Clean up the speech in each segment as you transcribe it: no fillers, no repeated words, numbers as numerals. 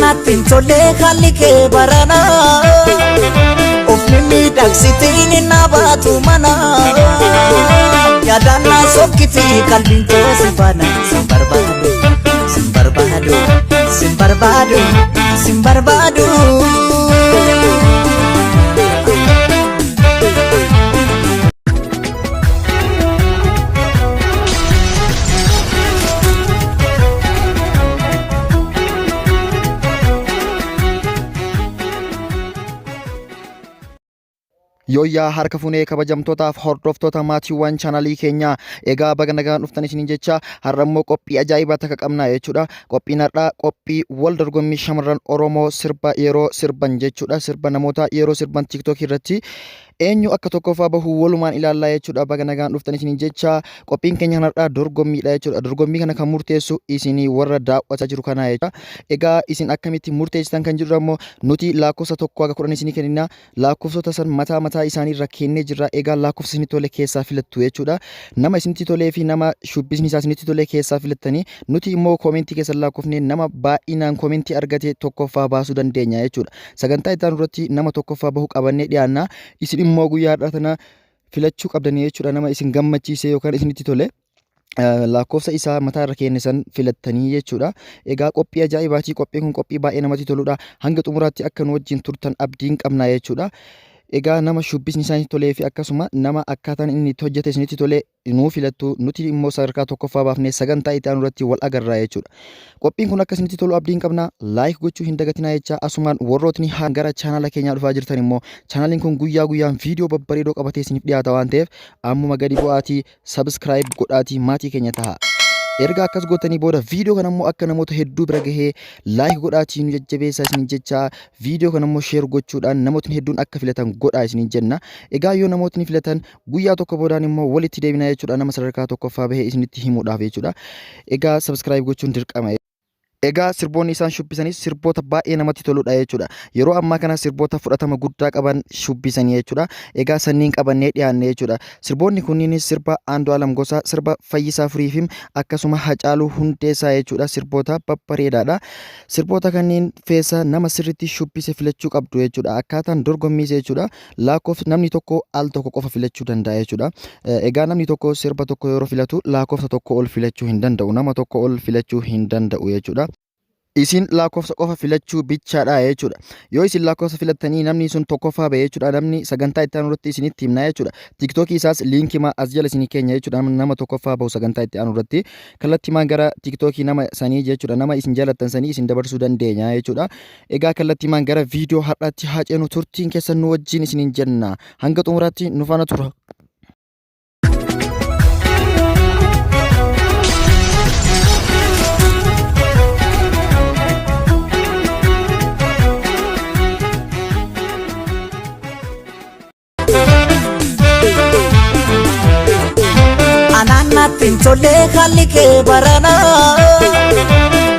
Natti hin tolle haalli kee barana. Of mimmiidhagsitiin na baatu mana. Yaadaan na sokkiti qalbiin koo si faana. Sin barbaadu, sin barbaadu, sin barbaadu, sin barbaadu. Yooyyaa harka funee kabajamtootaaf hordoftoota maatiiwwan chaanalii keenyaa, egaa baga nagaan dhuftan isiniin jecha. Har'a immoo qophii ajaa'ibaa takka qabna jechuudha. Qophiin har'aa qophii wal dorgommii shamarran Oromoo sirba yeroo sirban jechuudha. Sirba namoota yeroo sirban TikTok irratti eenyu akka tokkoffaa bahu walumaan ilaallaa jechuudha. Baga nagaan dhuftan isiniin jecha. Qophiin keenya har'aa dorgommiidha jechuudha. Dorgommii kana kan murteessu isinii warra daawwataa jiru kana jechuudha. Egaa isin akkamitti murteessitan kan jedhu ammoo, nuti lakkoofsa 1 haga 10 isinii kennina. Lakkoofsota san mataa mataa isaanii irra kennee jirra. Egaa lakkoofsa isinitti tole keessaa filattu jechuudha. Nama isinitti tolee fi nama shubbisni isaa isinitti tole keessaa filattanii, nuti immoo koomentii keessan lakkoofnee nama baay'inaan koomentii argate tokkoffaa baasuu dandeenya jechuudha. Sagantaa itti aanu irratti nama tokkoffaa bahu qabannee dhiyaanna. Isin immoo guyyaa har'aa tana filachuu qabdanii jechuudha, nama isin gammachiise yookaan isinitti tole. Lakkoofsa isaa mataa irra kenne san filattanii jechuudha. Egaa qophii ajaa'ibaatii, qophiin kun qophii baay'ee namatti toludha. Hanga xumuraatti akka nu wajjin turtan abdiin qabna jechuudha. Egaa nama shubbisni isaa tolee fi akkasuma nama akkaataan inni itti hojjete isinitti tole nuu filattu, nuti immoo sadarkaa tokkoffaa baafnee sagantaa itti aanu irratti wal agarra jechuudha. Qophiin kun akka isinitti tolu abdiin qabna. Like gochuu hin dagatinaa jecha. Asumaan warrootni gara chaanala keenyaa dhufaa jirtan immoo, chaanaliin kun guyyaa guyyaan viidiyoo babbareedoo qabatee isiniif dhiyaata waan ta'eef, ammuma gadi bu'aatii subscribe godhaatii maatii keenya taha. Erga akkas gootanii booda, viidiyoo kana immoo akka namoota hedduu bira gahee like godhaatii nu jajjabeessaa isiniin jecha. Viidiyoo kana immoo share gochuudhaan namootni hedduun akka filatan godhaa isiniin jenna. Egaa yoo namootni filatan, guyyaa tokko boodaan immoo walitti deebinaa jechuudha, nama sadarkaa tokkoffaa bahee isinitti himuudhaaf jechuudha. Egaa subscribe gochuun dirqama. Egaa sirboonni isaan shubbisanis sirboota baay'ee namatti toludha jechuudha. Yeroo ammaa kana sirboota fudhatama guddaa qaban shubbisanii jechuudha. Egaa sanniin qabannee dhiyaanne jechuudha. Sirboonni kunniinis sirba Andu'aalam Gosaa, sirba Fayyisaa Furiifim, akkasuma Hacaaluu Hundeessaa jechuudha. Sirboota babbareedaadha. Sirboota kanneen keessa nama sirriitti shubbise filachuu qabdu jechuudha. Akkaataan dorgommiis jechuudha. Lakkoofsa namni tokko al tokko qofa filachuu danda'a jechuudha. Egaa namni tokko sirba tokko yeroo filatu lakkoofsa tokko ol filachuu hin danda'u. Nama tokko ol filachuu hin danda'u jechuudha. Isin lakkoofsa qofa filachuu bichaadha jechuudha. Yoo isin lakkoofsa filattanii namni sun tokkoffaa ba'e jechuudha. Namni sagantaa itti aanu irratti isinitti himna jechuudha. Tiiktookii isaas liinkima as jala isinii keenya jechuudha. Nama tokkoffaa bahu sagantaa itti aanu irratti kallattimaan gara tiiktookii nama sanii jechuudha. Nama isin jaalattan sanii isin dabarsuu dandeenya jechuudha. Egaa kallattiimaan gara viidiyoo har'aatti haa ceenu. Turtiin keessan nu wajjin isiniin jenna. Hanga xumuraatti nu faana tura. Anaan natti hin tolle haalli kee barana.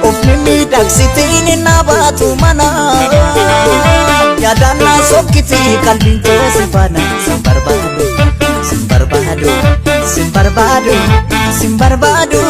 Of mimmiidhagsitiin na baatu mana. Yaadaan na sokkiti qalbiin koo si faana. Sin barbaadu, sin barbaadu, sin barbaadu, sin barbaadu.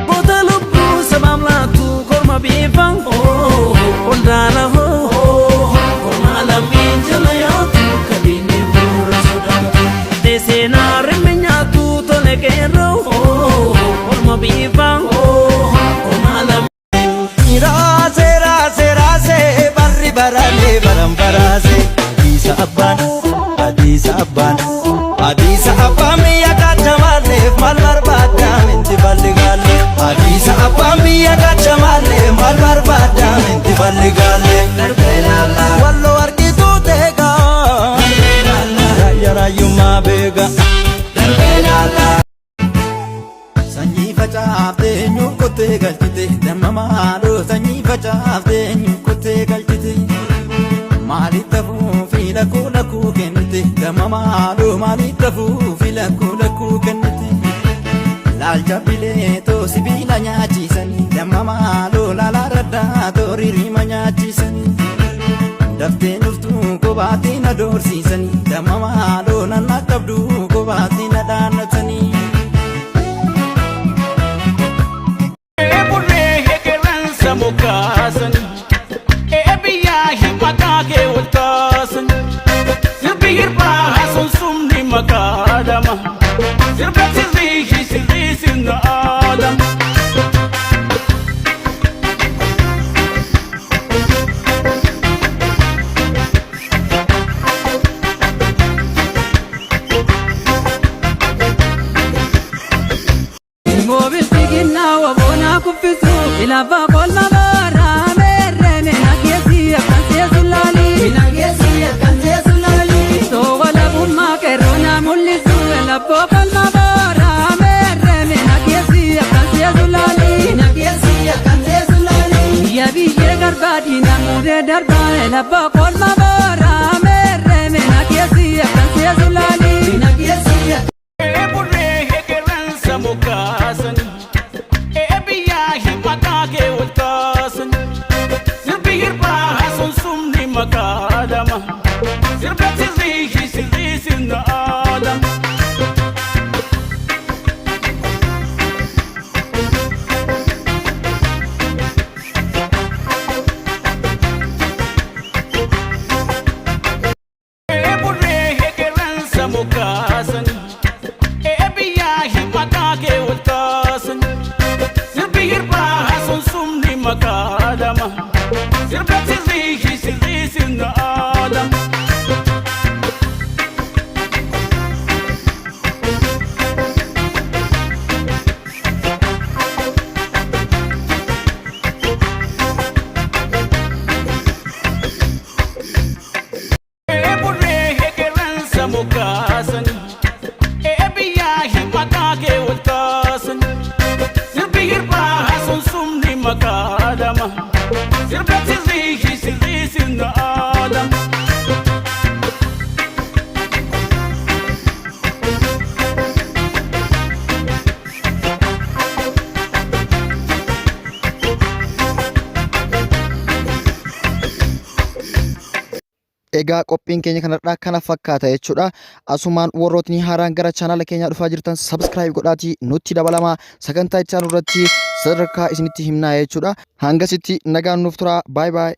Goota lubbuu sabaaf laattu, korma biifan qondaala hoo, korma lammiin jala yaatu kabiinni bu'uura sodaatu. Seenaa rimmi nyaatu tole qeerroo, korma biifan korma lammiin. Raasee raasee raasee, barri baraalee baran baraasee. Hadiisa abbaan, hadiisa abbaan, hadiisa abbaan biyya kaachamaalleef maal barbaaddaa minti balli gaalle. Hadiisa abbaan biyya kaachamaallee maal barbaaddaa minti balli gaalle. Walloo argituu teegaa, raayyaa raayyummaa beegaa. Sanyii facaaftee eenyuun qottee galchite, damma maaloo? Sanyii facaaftee eenyuun qottee galchite? Maaliif tafuu fi lakkoo Lakkuu lakkuu kennite damma maaloo maaliif dafuufi lakkuu lakkuu kennite. Laalcha bilee too sibiila nyaachisanii damma maaloo laalaa raddaa too ririma nyaachisanii. Daftee dhuftuu kophaatti na doorsiisanii damma maaloo nan dhaqqabduu kophaatti na dhaannatanii. Burree hegerransa moggaasan ee biyyaa maqaa kee ol kaasan sirbi hirbaa sunsumni maqaadama sirba sirrii sirrii sirna aadama. Ilmoo bilchiginnaa waboonaa kuffisu ilaafaa kolma baaraa meerree mina keessi akkan seesu laali. Mina keessi akkan seesu laali. Soowa labummaa qeerroonaa mul'isu labboo kolma baaraa meerree mina keessi akkan seesu laali. Mina keessi akkan seesu laali. Biyya biyyee garbaa diinaa muudee darbaa labboo kolma baaraa meerree mina keessi akkan seesu laali. Mina keessi. Burree hegerransa moggaasan ee biyyaa maqaa kee ol kaasan sirbi hirbaa sunsumni maqaadama sirba sirrii sirrii sirna aadama. Burree hegerransa moggaasan ee biyyaa maqaa kee ol kaasan sirbi hirbaa sunsumni maqaadama sirba sirrii sirrii sirna aadama. Burree hegerransa moggaasan ee biyyaa maqaa kee ol kaasan sirbi hirbaa sunsumni maqaadama sirba sirrii sirrii sirna aadama. Egaa qophiin keenya kanarraa kana fakkaata jechuudha. Asumaan warrootni haaraan gara chaanaala keenyaa dhufaa jirtan subscribe godhaatii nutti dabalamaa sagantaa itti aanu irratti sadarkaa isinitti himnaa jechuudha. Hangasitti nagaan nuuf turaa. Baay baay.